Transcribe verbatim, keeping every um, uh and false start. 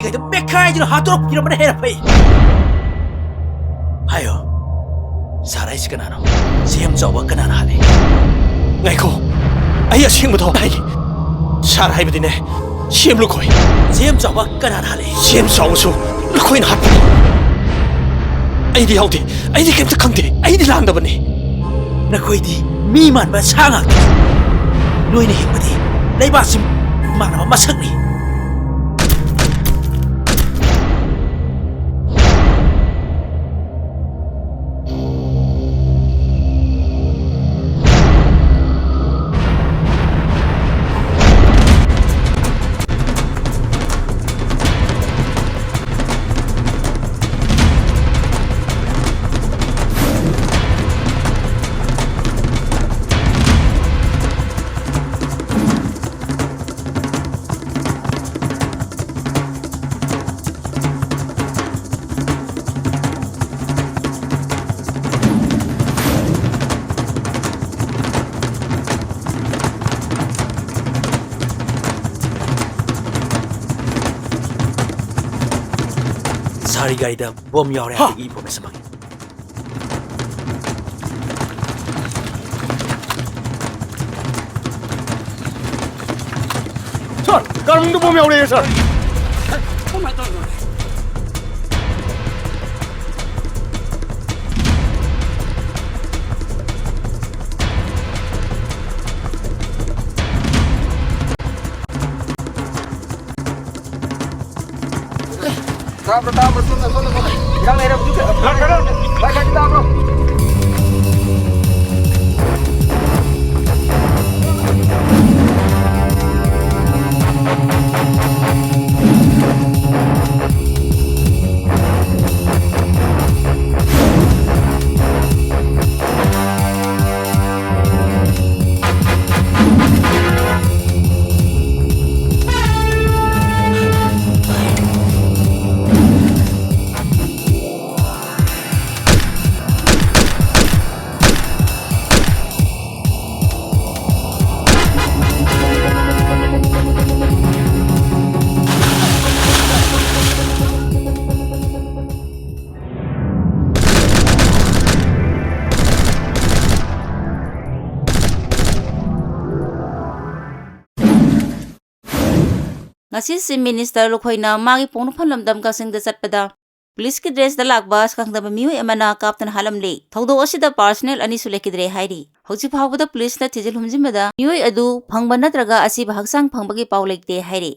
ꯀꯩꯗ ꯃꯦꯈꯥꯏꯗꯨꯅ ꯍꯥꯠꯇꯣꯔꯛꯄꯤꯔꯝꯕꯅ ꯍꯦꯟꯅ ꯐꯩ꯫ ꯍꯥꯏꯌꯣ, ꯁꯥꯔ ꯍꯥꯏꯁꯤ ꯀꯅꯥꯅꯣ? ꯁꯤ ꯌꯥꯝ ꯆꯥꯎꯕ ꯀꯅꯥꯅ ꯍꯥꯠꯂꯤ? ꯉꯥꯏꯈꯣ, ꯑꯩ ꯑꯁꯦꯡꯕꯗꯣ ꯍꯥꯏꯒꯦ꯫ ꯁꯥꯔ ꯍꯥꯏꯕꯗꯤꯅꯦ, ꯁꯤ ꯌꯥꯝ ꯂꯨꯈꯣꯏ꯫ ꯁꯤ ꯌꯥꯝ ꯆꯥꯎꯕ ꯀꯅꯥꯅ ꯍꯥꯠꯂꯤ? ꯁꯤ ꯌꯥꯝ ꯆꯥꯎꯕꯁꯨ ꯂꯨꯈꯣꯏꯅ ꯍꯥꯠꯄꯅꯤ꯫ ꯑꯩꯗꯤ ꯌꯥꯎꯗꯦ, ꯑꯩꯗꯤ ꯀꯩꯝꯇ ꯈꯪꯗꯦ, ꯑꯩꯗꯤ ꯂꯥꯟꯗꯕꯅꯤ꯫ ꯅꯈꯣꯏꯗꯤ ꯃꯤ ꯃꯥꯟꯕ ꯁꯥ ꯉꯥꯛꯇꯅꯤ꯫ ꯅꯣꯏꯅ ꯍꯤꯡꯕꯗꯤ ꯂꯩꯕꯥꯛꯁꯤ ꯃꯥꯟꯅꯕ ꯃꯁꯛꯅꯤ꯫ ꯁꯥꯔꯤ ꯒꯥꯔꯤꯗ ꯕꯣꯝ ꯌꯥꯎꯔꯦ ꯍꯥꯏꯕꯒꯤ ꯏꯟꯐꯣꯔꯃꯦꯁꯟ ꯐꯪꯉꯤ꯫ ꯁꯥꯔ, ꯀꯥꯔ ꯃꯅꯨꯡꯗ ꯕꯣꯝ ꯌꯥꯎꯔꯦ, ꯁꯥꯔ꯫ ꯇꯥꯕ꯭ꯔꯣ, ꯇꯥꯕ꯭ꯔꯣ? ꯁꯣꯝꯗ, ꯁꯣꯝꯗ, ꯁꯣꯝꯗ꯫ ꯏꯔꯥꯡ ꯂꯩꯔꯕꯗꯨ ꯀ-, ꯚꯥꯏ, ꯈꯔ ꯇꯥꯕ꯭ꯔꯣ? ꯉꯁꯤ Chief Minister ꯂꯨꯈꯣꯏꯅ ꯃꯥꯒꯤ ꯄꯣꯛꯅꯐꯝ ꯂꯝꯗꯝ ꯀꯛꯆꯤꯡꯗ ꯆꯠꯄꯗ ꯄꯨꯂꯤꯁꯀꯤ ꯗ꯭ꯔꯦꯁꯇ ꯂꯥꯛꯄ ꯈꯪꯗꯕ ꯃꯤꯑꯣꯏ ꯑꯃꯅ ꯀꯥꯞꯇꯨꯅ ꯍꯥꯠꯂꯝꯂꯦ꯫ ꯊꯧꯗꯣꯛ ꯑꯁꯤꯗ personnel ꯑꯅꯤꯁꯨ ꯂꯩꯈꯤꯗ꯭ꯔꯦ ꯍꯥꯏꯔꯤ꯫ ꯍꯧꯖꯤꯛ ꯐꯥꯎꯕꯗ ꯄꯨꯂꯤꯁꯅ ꯊꯤꯖꯤꯜ ꯍꯨꯝꯖꯤꯟꯕꯗ ꯃꯤꯑꯣꯏ ꯑꯗꯨ ꯐꯪꯕ ꯅꯠꯇ꯭ꯔꯒ ꯑꯁꯤꯕ ꯍꯛꯆꯥꯡ ꯐꯪꯕꯒꯤ ꯄꯥꯎ ꯂꯩꯇꯦ ꯍꯥꯏꯔꯤ꯫